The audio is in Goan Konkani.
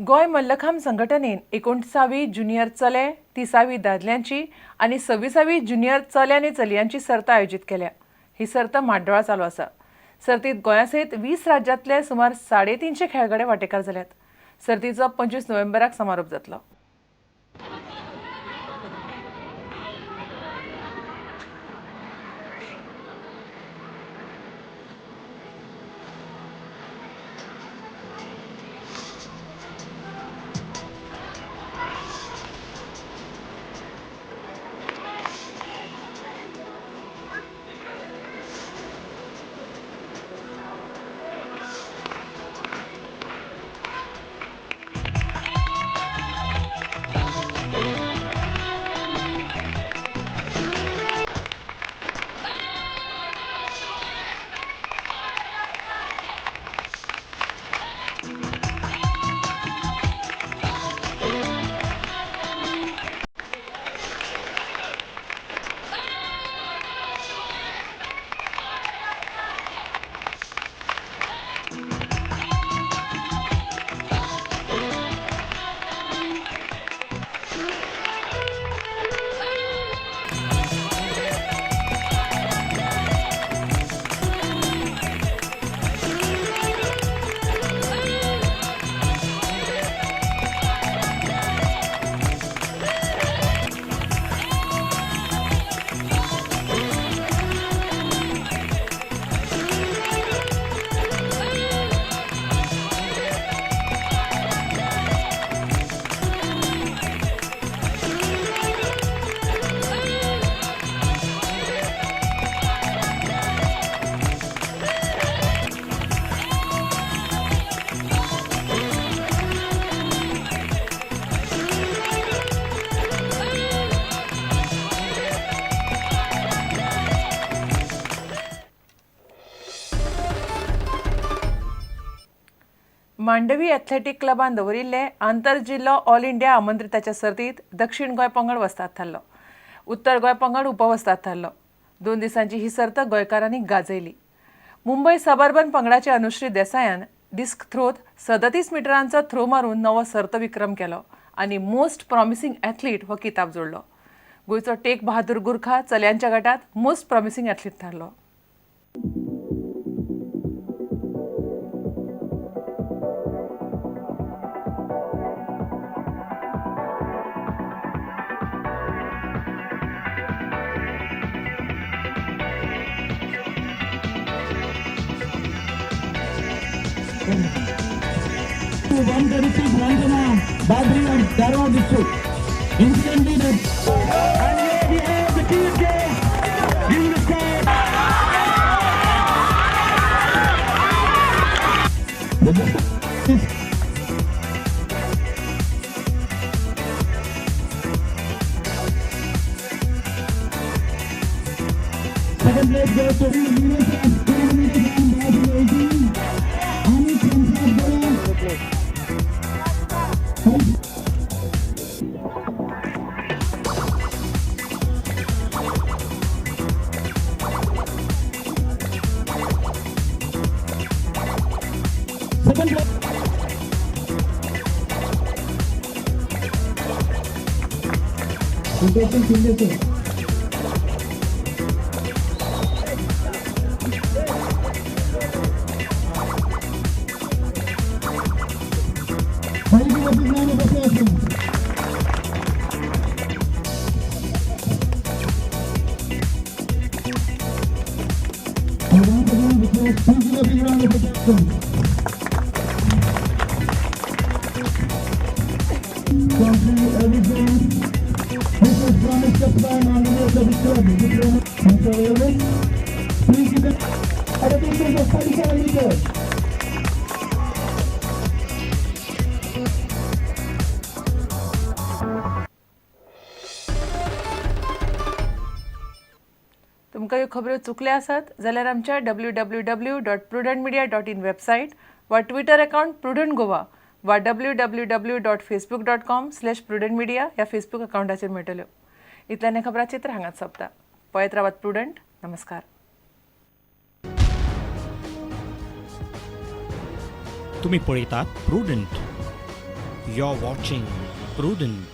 गोंय मल्लखांब संघटनेन 29वी ज्युनियर चले, 30वी दादल्यांची आनी 26वी ज्युनियर चले आनी चलयांची सर्त आयोजीत केल्या. ही सर्त म्हाड्डोळा चालू आसा. सर्तीत गोंया सयत 20 राज्यांतले सुमार 350 खेळगडे वांटेकार जाल्यात. सर्तीचो 25 नोव्हेंबराक समारोप जातलो. मांडवी एथलेटीक क्लबान दवरिल्ले आंतरजिल्लो ऑल इंडिया आमंत्रिताच्या सर्तीत दक्षिण गोंय पंगड वस्ताद थारलो. उत्तर गोंय पंगड उपवस्ताद थारलो. 2 दिसांची ही सर्त गोंयकारांनी गाजयली. मुंबय सबर्बन पंगडाचे अनुश्री देसायान डिस्क थ्रोत 37 मिटरांचो थ्रो मारून नवो सर्त विक्रम केलो आनी मोस्ट प्रॉमिसिंग एथलीट हो किताब जोडलो. गोंयचो टेक बहादूर गुरखा चल्यांच्या गटात मोस्ट प्रॉमिसिंग एथलीट थारलो. Second place goes to तुमकां ह्यो खबऱ्यो चुकल्या आसत जाल्यार आमच्या www.prudentmedia.in website वा ट्विटर अकाउंट प्रुडंट गोवा वा www.facebook.com/prudentmedia ह्या फेसबूक अकाउंटाचेर मेळटल्यो. इतल्यान खबरां चित्र हांगाच सोंपता. पळयत रावात प्रुडंट. नमस्कार. तुम्ही पळयतात प्रुडंट. You're watching Prudent.